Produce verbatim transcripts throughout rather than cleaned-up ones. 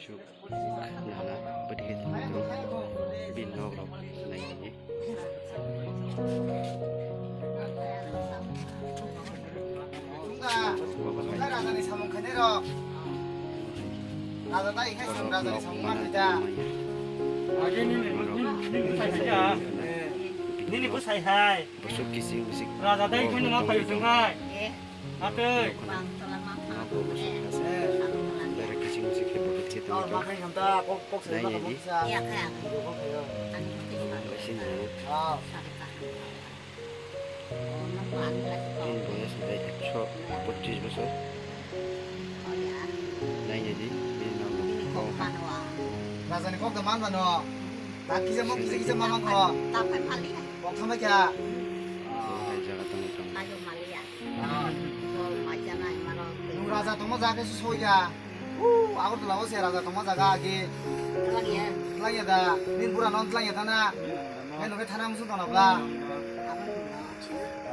Chuk nana bwtwi khe tongwi tongo. Bini nok rok nai nai. Rajani samung khainai rok. Raja dai khai samung, rajani samung ma khaida. Nini bwsai hai. Bosok kising bisik. Raja dai khai nang khai tong hai. Atwi. Nogo bosok kasa. Bere kising bisik khe bokit khe tongwi tongo. Nai nai di. Ang bai sini. Bini boyos hwnkhe ekso pochis bosor. Nai nai di, bini nokni kok. Rajani kok da man mano. Ta kisa mo kisa kisa ma mangkho. Kok thamai kha. Bo hai jaga tongwi tongo. Ah. Nwng raja tongma jaga khe soya. Uh, Agartala o se raja tongma jaga agi. Tlangya da. Nini bura no tlangya thana. Nai nungkhe thana muchung tongna bla.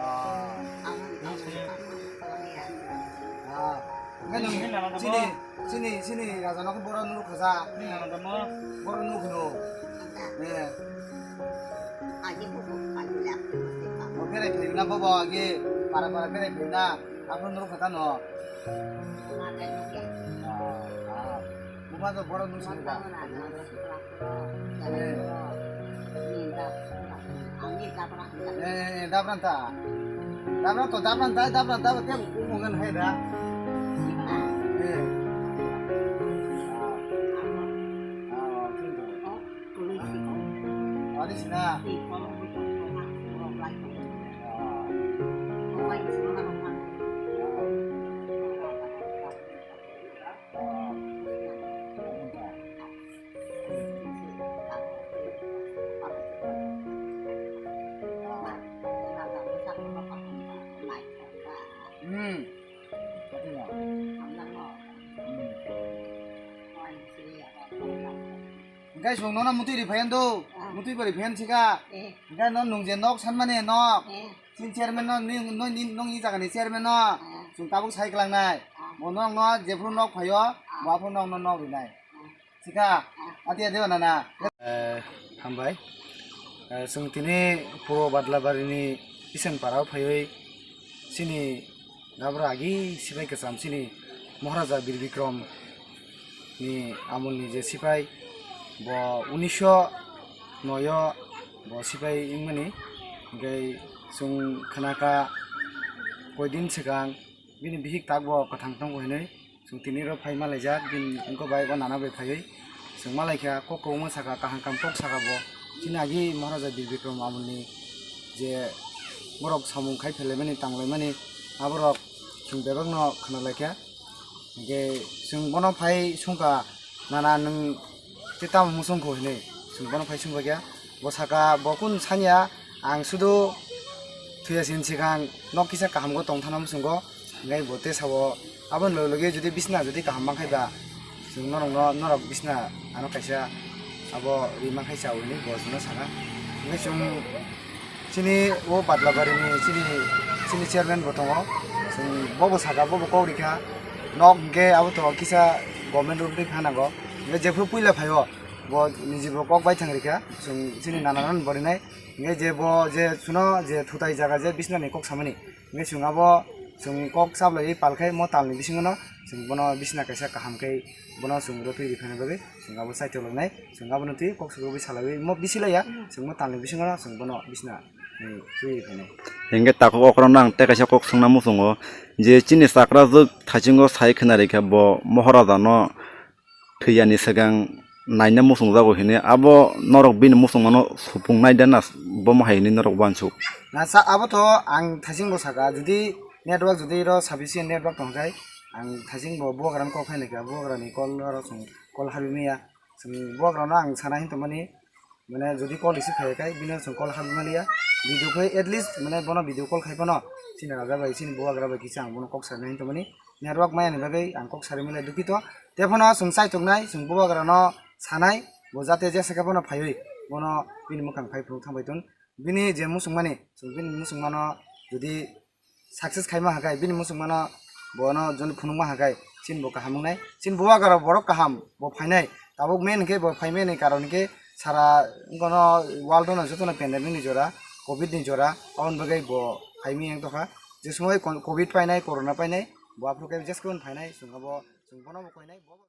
Ah. Ah. Nai nung chini, chini, chini raja no khe boro nuruk khaja. Boro nuruk no. Eh. Bo berai phai na bobo agi para para berai phai na. Aphuru norok kha tano. Ah, ah. Bubajo borok nung sini ba. Eh. Eh, eh, eh, dabran ta. Dabran to, dabran ta, dabran ta, te umungan hai da. Eh. Ah. Ah, kintu. Ani sina. Hmm. Hwnkhe chwng nono mutwi ri phaiyan do, mutwi bo ri phaiyan sika. Hwnkhe no nwng je nok sanmani nok. Chini chairman no, ni, no, ni, nokni jagani chairman no. Chwng tabuk sai kwlangnai. Bo nokno jephuru nok phaio, bo aphuru nokno nok rinai. Sika, ati ati nana. Eh, hambai. Eh, chwng tini Purbo Badlabari ni Isan Para o phaiwi chini Gabra agi sipai kwcham chini Maharaja Bir Bikrom ni amol ni je sipai, bo unisho noi o bo sipai wngmani, hwnkhe chwng khwnakha koidin swkang bini bihik tak bo kwthang tongo hinwi, chwng tini ro phai malaijak, bini wngkha bai o nana bai phaiwi chwng malaikha, kok kwbangma sakha, kaham kaham kok sakha bo, chini agi Maharaja Bir Bikrom amol ni je borok samung khai phelaimani, tanglaimani, aborok chwng bebakno khwnalaikha. Hwnkhe chwng bono phai sungkha, "Nana, nwng tei tamo muchungkho?" hinwi chwng bono phai sungbaikha. Bo sakha, bo kunu sanya, "Ang sudu thuya sini swkang nok kisa kahamgo tongthana muchungo." Hwnkhe bo tei sao, "Aboni loge loge jodi bisna jodi kaham mankha ba, chwng norokno, norok bisna ano kaisa abo ri mankha sao," hinwi bo chwngno sakha. Hwnkhe chwng chini o Badlabari ni chini, chini chairman bo tongo, chwng bobo sakha, bobo kok rikha, nok hwnkhe abo to kisa government road twi phanago, hwnkhe jephru puila phaio bo niji bo kok baithang rikha, chwng chini nana nani bo rinai. Hwnkhe je bo je suno je thutai jaga je bisna ni kok samani, hwnkhe chwng abo chwng kok chablaiwi palkhai mo talni bisingo no chwng bono bisna kaisa kaham khe bono chwng rotwi rikhaina bagwi chwng abo chaithok langnai, chwng abono twi kok swkagwi salaiwi mo bisi laiya, chwng mo talni bisingo no chwng bono bisna ni twi rikhainai. Hwnkhe takhuk okrono ang tei kaisa kok swngna muchungo je chini chakra jwk thaisingo sai khwna rikha bo Moharaja no thwiyani swkang naina muchungjago hinwi, abo norok bini muchungmano supung naida na, bomo hai hinwi norok uansuk. Na sa abo to ang thaiching bo saka, jodi network jodi ro sufficient network tongkhai, ang thaiching bo bubagrano kok khainai kha, bubagrani call oro chwng call habwi manya, chwng bubagrano ang sana hin tongmani, mane jodi call receive khaiya khai, bini chwng call habwi maliya, video khai at least mane bono video call khai phano, chini raja bai, chini bubagra bai kisa ang bono kok sana hin tongmani, network maya ni bagwi ang kok sari mile dukito. Tephano chwng chaitok nai, chwng bubagra no sanai, bo jate jesa khe bono phaiwi, bono bini mwkhang phai phunuk thangbai tun. Bini je muchung mani, chwng bini muchung mano jodi success khaima hakai, bini muchung mano bono joni phunuk ma hakai, chini bo kaham wngnai. Chini bubagra borok kaham bo phainai. Tabuk main hwnkhe bo phaimani karon hwnkhe sara wngkha no world no jotono pandemic ni jora, covid ni jora, aboni bagwi bo phaimani wng tongkha. Je somoi kon-, covid painai, corona painai, bo aphuru khe jesko phainai, chwng abo, chwng bono bo koinai, bo